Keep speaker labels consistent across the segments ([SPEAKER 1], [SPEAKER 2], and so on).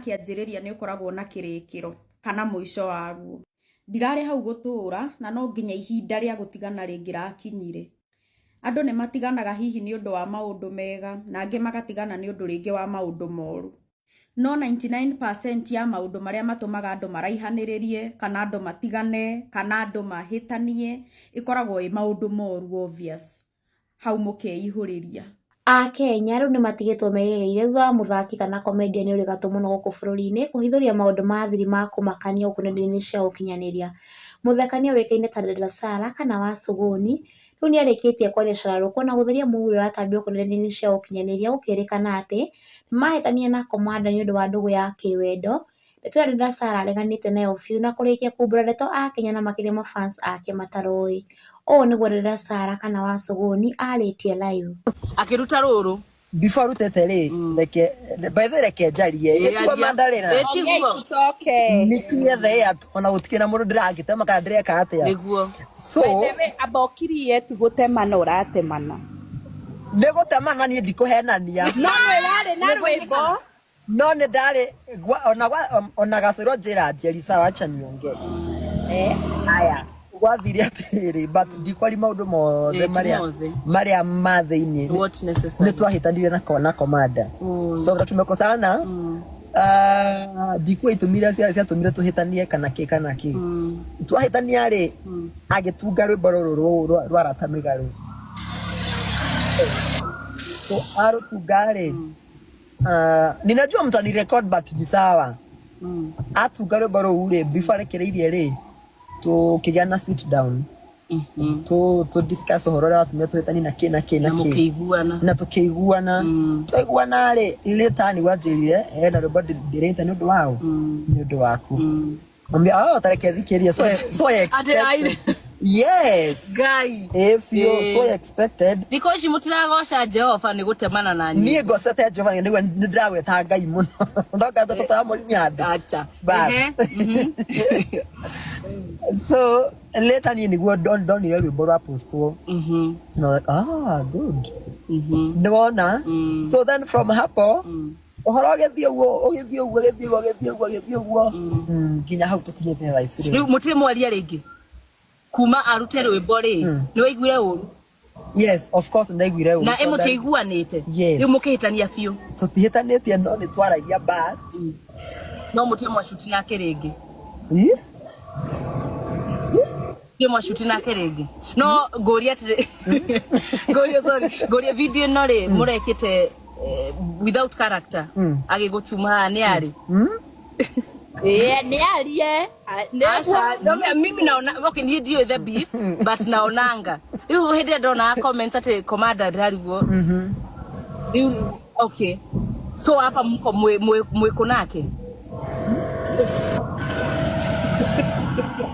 [SPEAKER 1] kĩanjĩrĩria nĩ ũkoragwo na kĩrĩkĩro kana mũico waguo. Ndirarĩ hau gũtũũra na no nginya ihinda rĩa gũtigana rĩngĩrakinyire. Andũ nĩ matiganaga hihi nĩ ũndũ wa maũndũ mega na angĩ magatigana nĩ ũndũ rĩngĩ wa maũndũ moru. No 99% ya maũndũ marĩa matũmaga andũ maraihanĩrĩrie kana andũ matigane kana andũ mahĩtanie ĩkoragwo ĩ maũndũ moru obvious. Hau mũkeihũrĩria.
[SPEAKER 2] Akenya rĩu nĩmatigĩtwo megegeire thutha wa mũthaki kana comedian ũrĩ gatũ mũno gũkũ bũrũri-inĩ kũhithũria maũndũ ma thiri ma kũmakania gũkũ nenda-inĩ cia ũkinyanĩria. Mũthekania ũĩkaine ta Dada Sarah kana Wacũgũni rĩu nĩarĩkĩtie kwaria cararũkũ na gũtheria mũhu ũrĩa ũratambio gũkũ nenda-inĩ cia ũkinyanĩria gũkĩrĩkana atĩ nĩmahĩtania na Commander nĩũndũ wa ndũgũ ya kĩwendo. Ndeto ĩyo Dada Sarah areganĩte nayo biũ na kũrĩkia kumbũra ndeto Akenya na makĩria ma fans ake mataroĩ. Ũũ nĩguo Dada Sarah kana Wacũgũni arĩtie live.
[SPEAKER 3] Akĩruta rũrũ.
[SPEAKER 4] Before arutĩte rĩ, reke, by the way, reke njarie.
[SPEAKER 3] Ĩĩ,
[SPEAKER 4] Ĩtiguo
[SPEAKER 3] aria.
[SPEAKER 4] mandarĩra.
[SPEAKER 3] Ĩĩ, tiguo.
[SPEAKER 5] Tũcoke.
[SPEAKER 4] Nĩkinyie the app ona gũtikĩrĩ na mũndũ ndĩragĩtema kana ndĩreka atĩa.
[SPEAKER 3] Nĩguo.
[SPEAKER 4] So,
[SPEAKER 5] By the way, amba ũkirie tu gũtemana ũratemana.
[SPEAKER 4] nĩ gũtemana niĩ ndikũhenania.
[SPEAKER 5] No nĩ warĩ na rwĩmbo.
[SPEAKER 4] No nĩ ndarĩ ona ona gacĩrwo njĩra njeri sawa, acha niongee. Aya, gwathire atĩrĩrĩ, but ndikwari maũndũ mothe
[SPEAKER 3] Ĩĩ, ti
[SPEAKER 4] marĩa
[SPEAKER 3] mothe.
[SPEAKER 4] marĩa ma thĩinĩ.
[SPEAKER 3] What necessary.
[SPEAKER 4] Nĩ twahĩtanire na commander. So after tumekosana, ah, ndikuĩ itũmi iria ciatũmire tũhĩtanie kana kĩ kana kĩ. Twahĩtania rĩ, agĩtunga rwĩmbo rũrũ rwa Rata Mĩgarũ. So arũtunga rĩ, ninajua mtani record but ni sawa. Atunga rwĩmbo rũu rĩ, before arekereirie rĩ, tũkĩgĩa na sit down tu discuss ũhoro ũrĩa watũmire tũhĩtanie na kĩ na kĩ na
[SPEAKER 3] Na
[SPEAKER 4] kĩ.
[SPEAKER 3] mũkĩiguana.
[SPEAKER 4] Na tũkĩiguana. Twaiguana rĩ, later nĩguo anjĩrire hena rwĩmbo ndĩrĩte nĩ ũndũ wao, nĩ ũndũ waku. Ambia, oh, tareke thikĩrie. So I
[SPEAKER 3] Atĩ aire.
[SPEAKER 4] expected. Yes.
[SPEAKER 3] Ngai.
[SPEAKER 4] If you
[SPEAKER 3] Ĩĩ.
[SPEAKER 4] so I expected.
[SPEAKER 3] Thikũ ici mũtiragoca Jehova nĩ gũtemana na nyĩmbo.
[SPEAKER 4] Niĩ ngocete Jehova nĩguo nĩ ndĩragweta Ngai mũno. Ndoka ngweta mũrimi andũ.
[SPEAKER 3] Acha.
[SPEAKER 4] Bas.
[SPEAKER 3] Ehe.
[SPEAKER 4] So later niĩ nĩguo ndonire rwĩmbo rwa postwo. And I was like, ah, good. Nĩwona? So then from hapo ũhoro ũgĩthiĩ ũguo ũgĩthiĩ ũguo ũgĩthiĩ ũguo ũgĩthiĩ ũguo ũgĩthiĩ ũguo nginya hau tũkinyĩte thaa ici
[SPEAKER 3] Rĩu
[SPEAKER 4] rĩu.
[SPEAKER 3] mũtirĩ mwaria rĩngĩ kuma arute rwĩmbo rĩ, nĩ waiguire ũru?
[SPEAKER 4] Yes, of course ndaiguire ũru.
[SPEAKER 3] Na
[SPEAKER 4] Tondũ
[SPEAKER 3] ĩmũtiaiguanĩte?
[SPEAKER 4] Yes.
[SPEAKER 3] Rĩu mũkĩhĩtania biũ?
[SPEAKER 4] Tũtihĩtanĩtie no nĩ twaragia but
[SPEAKER 3] No mũtirĩ mwacuti nake rĩngĩ?
[SPEAKER 4] Ih?
[SPEAKER 3] Mũtirĩ mwacuti nake rĩngĩ? No ngũria atĩrĩ, ngũria, sorry, ngũria video ĩno rĩ mũrekĩte without character agĩgũchuma haha nĩ arĩ?
[SPEAKER 5] Ĩĩ, nĩ arie.
[SPEAKER 3] Aca, no, mimi naona okay, niĩ ndiũĩ the beef but naonanga rĩu hĩndĩ ĩrĩa ndona comments atĩ Commander ndariguo rĩu. Okay, so hapa mko mwĩ nake.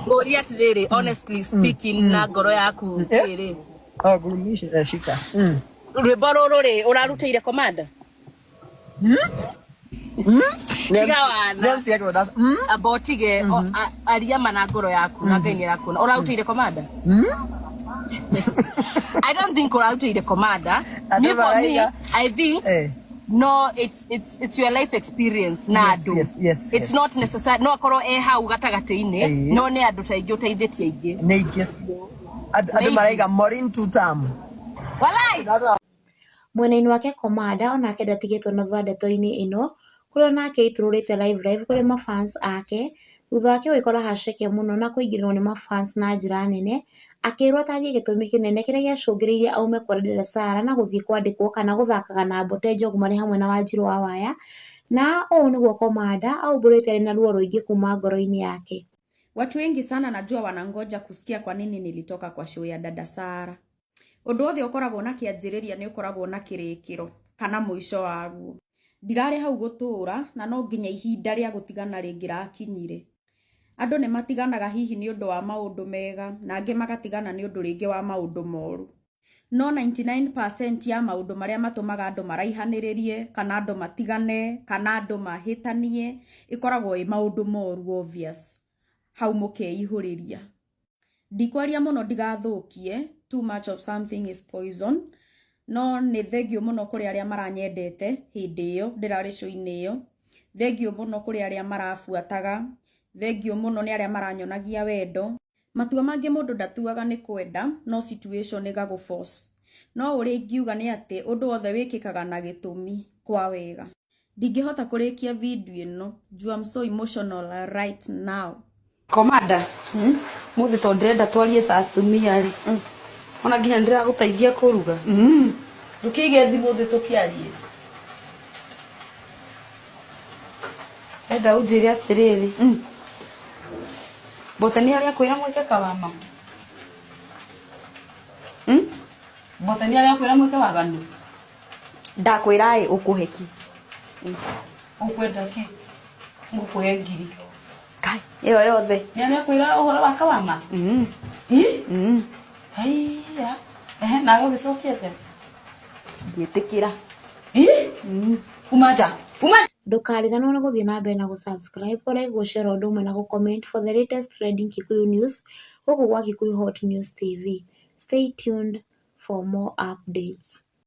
[SPEAKER 3] Ngũria atĩrĩrĩ, honestly speaking, na ngoro yaku kĩrĩ
[SPEAKER 4] Oh, gurumisha, shika.
[SPEAKER 3] Rwĩmbo rũrũ rĩ ũrarutĩire Commander? Tiga wana.
[SPEAKER 4] Nĩ MC yake.
[SPEAKER 3] Amba ũtige aria ma na ngoro yaku na Ngai nĩarakuona. Ũrarutĩire Commander? I don't think ũrarutĩire Commander.
[SPEAKER 4] Andũ
[SPEAKER 3] Me, for me,
[SPEAKER 4] maraiga.
[SPEAKER 3] I think no, it's your life experience na andũ.
[SPEAKER 4] Yes,
[SPEAKER 3] It's not necessary no akorwo e hau gatagatĩ-inĩ. No nĩ andũ ta aingĩ ũteithĩtie aingĩ.
[SPEAKER 4] Nĩ ingĩ biũ. Andũ
[SPEAKER 3] Nĩ ingĩ.
[SPEAKER 4] Maraiga Maureen two term.
[SPEAKER 3] Walai.
[SPEAKER 2] Mwena-inĩ wake Commander onake ndatigĩtwo na thutha ndeto-inĩ ĩno, kũrĩa onake aitũrũrĩte live live kũrĩ mafans ake, thutha wake gwĩkora haceke mũno na kũingĩrĩrwo nĩ mafans na njĩra nene, akĩrwo atarĩrie gĩtũmi kĩnene kĩrĩa gĩacũngĩrĩirie aume kwa Dada Sarah na gũthiĩ kwandĩkwo kana gũthakaga na Mbote Njogu marĩ hamwe na Wanjirũ wa Waya, na ũũ nĩguo Commander aumbũrĩte arĩ na ruo rũingĩ kuma ngoro-inĩ yake.
[SPEAKER 1] Watu wengi sana najua wanangoja kusikia kwa nini nilitoka kwa show ya Dada Sarah. Ũndũ wothe ũkoragwo na kĩanjĩrĩria nĩ ũkoragwo na kĩrĩkĩro kana mũico waguo. Ndirarĩ hau gũtũũra na no nginya ihinda rĩa gũtigana rĩngĩrakinyire. Andũ nĩ matiganaga hihi nĩ ũndũ wa maũndũ mega na angĩ magatigana nĩ ũndũ rĩngĩ wa maũndũ moru. No 99% ya maũndũ marĩa matũmaga andũ maraihanĩrĩrie kana andũ matigane kana andũ mahĩtanie ĩkoragwo ĩ maũndũ moru obvious. Hau mũkeihũrĩria. Ndikwaria mũno ndigathũkie, too much of something is poison. No nĩ thengiũ mũno kũrĩ arĩa maranyendete hĩndĩ ĩyo ndĩrarĩ show-inĩ ĩyo. Thengiũ mũno kũrĩ arĩa marabuataga, thengiũ mũno nĩ arĩa maranyonagia wendo. Matua mangĩ mũndũ ndatuaga nĩ kwenda, no situation ĩgagũ force. No ũrĩa ingiuga nĩ atĩ ũndũ wothe wĩkĩkaga na gĩtũmi kwa wega. Ndingĩhota kũrĩkia video ĩno juu I'm so emotional right now.
[SPEAKER 3] Komanda, muthi to ndirenda twarie ta atumia ri. Ona nginya ndiragũteithia kũruga. Ndũkĩige thimũ thĩ tũkĩarie. Enda ũnjĩre atĩrĩrĩ. Mbote nĩ arĩa kwĩra mwĩke kawama. Mbote nĩ arĩa kwĩra mwĩke waganu.
[SPEAKER 1] Ndakwĩra ĩ ũkũhe kĩ?
[SPEAKER 3] Ũkwenda kĩ? Ngũkũhe ngiri.
[SPEAKER 1] Kai, ĩyo yothe.
[SPEAKER 3] Nĩ arĩa kwĩra ũhoro wa kawama. Ĩ? Haiya. Ehe, nawe ũgĩcokia atĩa?
[SPEAKER 1] Ngĩtĩkĩra.
[SPEAKER 3] Ĩ? Uma nja. Uma nja.
[SPEAKER 2] Ndũkariganĩrwo nĩ gũthiĩ na mbere na gũ-subscribe, kũ-like, gũ-share o ũndũ ũmwe na gũ-comment for the latest trending Kikuyu news gũkũ gwa Kikuyu Hot News TV. Stay tuned for more updates.